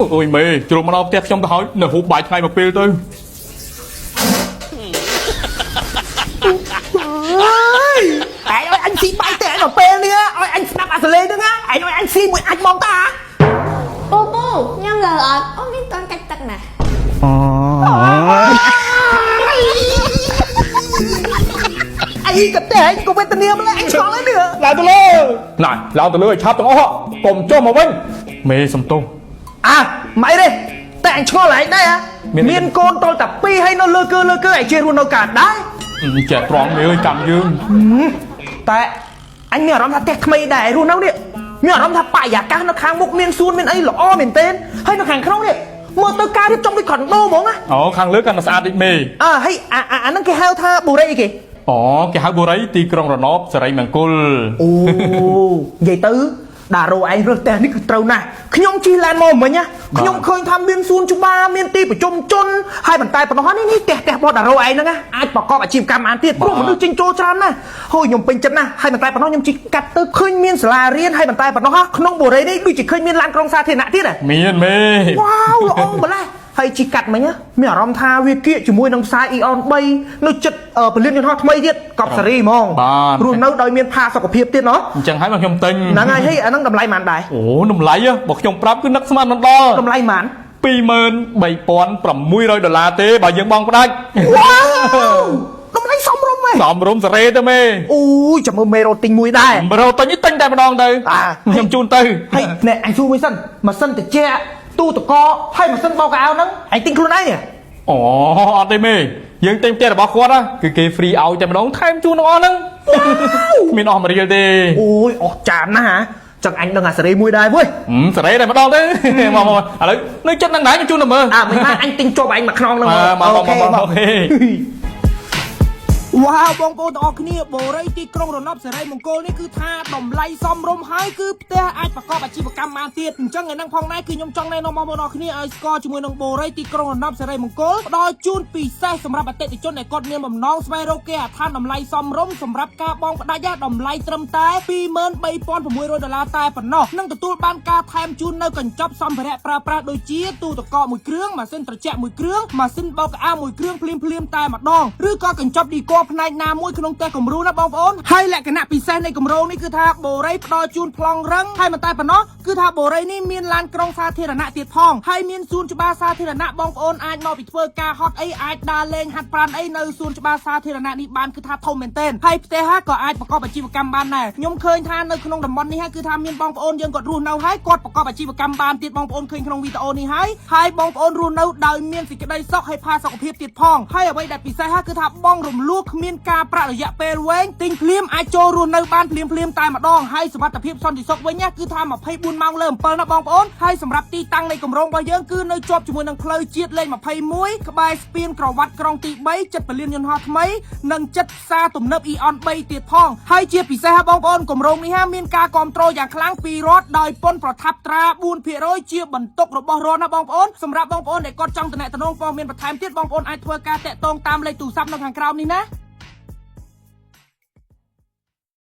អូយមេជ្រុំមកដល់ផ្ទះខ្ញុំទៅហើយនៅហូបបាយថ្ងៃមកពេលទៅ អើយឯងឲ្យអញស៊ីបាយទេឯងដល់ពេលនេះឲ្យអញស្ដាប់អាសលេងហ្នឹងណាឯងឲ្យអញស៊ីមួយអាចហ្មងតា ពូពូញ៉ាំលើអត់អូមានតន់កាច់ទឹកណា អីក៏ទេឯងក៏វេទនាម្ល៉េះអញឆ្ងល់ហើយនេះ ឡើងទៅលើណែឡើងទៅលើឲ្យឆាប់ទាំងអស់កុំចុះមកវិញមេសំទោស អាមិនអីទេតែអញឆ្ងល់ឯងដែរ មានអី មានកូនតល់តែពីរហើយនៅលើកើលើកើឯងចេះរស់នៅកើតដែរ ចេះត្រង់មេអើយកម្មយើង តែអញមានអារម្មណ៍ថាផ្ទះថ្មីដែរឯងរស់នៅនេះមានអារម្មណ៍ថាបរិយាកាសនៅខាងមុខមានសួនមានអីល្អមែនទែនហើយនៅខាងក្នុងនេះមើលទៅការរៀបចំដូចខុនដូហ្មងណា អូខាងលើកាន់តែស្អាតតិចមេ អើហើយអាអាអាហ្នឹងគេហៅថាបុរីអីគេ អូគេហៅបុរីទីក្រុងរណបសេរីមង្គល អូនិយាយទៅដារ៉ូឯងរើសផ្ទះនេះគឺត្រូវណាស់ខ្ញុំជិះឡានមកមិញណាខ្ញុំឃើញថាមានសួនច្បារមានទីប្រជុំជនហើយបន្តែប៉ុណ្ណោះនេះនេះផ្ទះផ្ទះរបស់ដារ៉ូឯងហ្នឹងណាអាចប្រកបអាជីវកម្មបានទៀតព្រោះមនុស្សចេញចូលច្រើនណាស់ហូយខ្ញុំពេញចិត្តណាស់ហើយបន្តែប៉ុណ្ណោះខ្ញុំជិះកាត់ទៅឃើញមានសាលារៀនហើយបន្តែប៉ុណ្ណោះក្នុងបុរីនេះដូចជាឃើញមានឡានក្រុងសាធារណៈទៀតហ៎ មានមេ វ៉ាវល្អម្ល៉េះហើយជីកាត់មិញណាមានអារម្មណ៍ថាវាគៀកជាមួយនឹងផ្សារ Eon 3នៅចិត្តពលានយន្តហោះថ្មីទៀតកប់សេរីហ្មងរស់នៅដោយមានផាសុខភាពទៀតណោះ អញ្ចឹងហើយមកខ្ញុំទិញ ហ្នឹងហើយហីអាហ្នឹងតម្លៃប៉ុន្មានដែរ អូតម្លៃហ៎បើខ្ញុំប្រាប់គឺនឹកស្មានមិនដល់ តម្លៃប៉ុន្មាន 23,600ដុល្លារទេបើយើងបងផ្ដាច់ វ៉ាវតម្លៃសមរម្យហ៎ សមរម្យសេរីទៅមេ អូយចាំមើលមេរ៉ូទិញមួយដែរ រកទិញទិញតែម្ដងទៅ អា ខ្ញុំជូនទៅ ហើយណែអញសួរមួយសិនម៉ាស៊ីនត្រជាក់ទូទឹកកកហើយម៉ាស៊ីនបោកខោអាវហ្នឹងអញទិញខ្លួនឯងហ៎ អូអត់ទេមេយើងទិញផ្ទះរបស់គាត់ណាគឺគេ free ឲ្យតែម្ដងថែមជូនទាំងអស់ហ្នឹងគ្មានអស់មួយរៀលទេ អូយអស់ចានណាស់ហ่าចឹងអញដឹងអាសេរីមួយដែរវើយ ហឹមសេរីតែម្ដងទៅមកមកឥឡូវនៅចិត្តហ្នឹងដែរខ្ញុំជូនទៅមើល អាមិនថាអញទិញជាប់ឯងមួយខ្នងហ្នឹង មកមកមកមក OK វ៉ាវបងប្អូនទាំងអស់គ្នាបូរីទីក្រុងរណបសេរីមង្គលនេះគឺថាតម្លៃសមរម្យហើយគឺផ្ទះអាចប្រកបអាជីវកម្មបានទៀតអញ្ចឹងឯនឹងផងដែរគឺខ្ញុំចង់ណែនាំបងប្អូនទាំងអស់គ្នាឲ្យស្គាល់ជាមួយនឹងបូរីទីក្រុងរណបសេរីមង្គលផ្ដល់ជូនពិសេសសម្រាប់អតិថិជនដែលគាត់មានបំណងស្វែងរកគេហដ្ឋានតម្លៃសមរម្យសម្រាប់ការបង់ផ្ដាច់តម្លៃត្រឹមតែ23,600ដុល្លារតែប៉ុណ្ណោះនិងទទួលបានការថែមជូននៅកញ្ចប់សម្ភារៈប្រើប្រាស់ដូចជាទូទឹកកកមួយគ្រឿងម៉ាស៊ីនត្រជាក់មួយគ្រឿងម៉ាស៊ីនបោកខោអាវមួយគ្រឿងភ្លាមភ្លាមៗតែម្ដងឬក៏កញ្ចប់ឌីគ័រផ្នែកណាមួយក្នុងផ្ទះគំរូណាបងប្អូនហើយលក្ខណៈពិសេសនៃគម្រោងនេះគឺថាបូរីផ្ដល់ជូនប្លង់រឹងហើយមិនតែប៉ុណ្ណោះគឺថាបូរីនេះមានឡានក្រុងសាធារណៈទៀតផងហើយមានសួនច្បារសាធារណៈបងប្អូនអាចមកពីធ្វើការហត់អីអាចដើរលេងហាត់ប្រាណអីនៅសួនច្បារសាធារណៈនេះបានគឺថាធំមែនទែនហើយផ្ទះហាក៏អាចប្រកបអាជីវកម្មបានដែរខ្ញុំឃើញថានៅក្នុងតំបន់នេះគឺថាមានបងប្អូនយើងគាត់រស់នៅហើយគាត់ប្រកបអាជីវកម្មបានទៀតបងប្អូនឃើញក្នុងវីដេអូនេះហើយហើយបងប្អូនរស់នៅដោយមានសេចក្តីសុខហើយផាសុខភាពទៀតផងហើយអ្វីដែលពិសេសគឺថាបងរំលោះគ្មានការប្រាក់រយៈពេលវែងទិញភ្លាមអាចចូលរស់នៅបានភ្លាមភ្លាមៗតែម្ដងហើយសុវត្ថិភាពសន្តិសុខវិញណាគឺថា24ម៉ោងលើ7ណាបងប្អូនហើយសម្រាប់ទីតាំងនៃគម្រោងរបស់យើងគឺនៅជាប់ជាមួយនឹងផ្លូវជាតិលេខ21ក្បែរស្ពានក្រវ៉ាត់ក្រុងទី3ចិត្តពលានយន្តហោះថ្មីនិងចិត្តផ្សារទំនើបអ៊ីអន3ទៀតផងហើយជាពិសេសបងប្អូនគម្រោងនេះមានការគ្រប់គ្រងយ៉ាងខ្លាំងពីរដ្ឋដោយពន្ធប្រថាប់ត្រា4%ជាបន្ទុករបស់រដ្ឋណាបងប្អូនសម្រាប់បងប្អូនដែលគាត់ចង់តំណែងព័ត៌មានបន្ថែមទៀតបងប្អូនអាចធ្វើការតាក់ទងតាមលេខទូរស័ព្ទនៅខាងក្រោមនេះណា។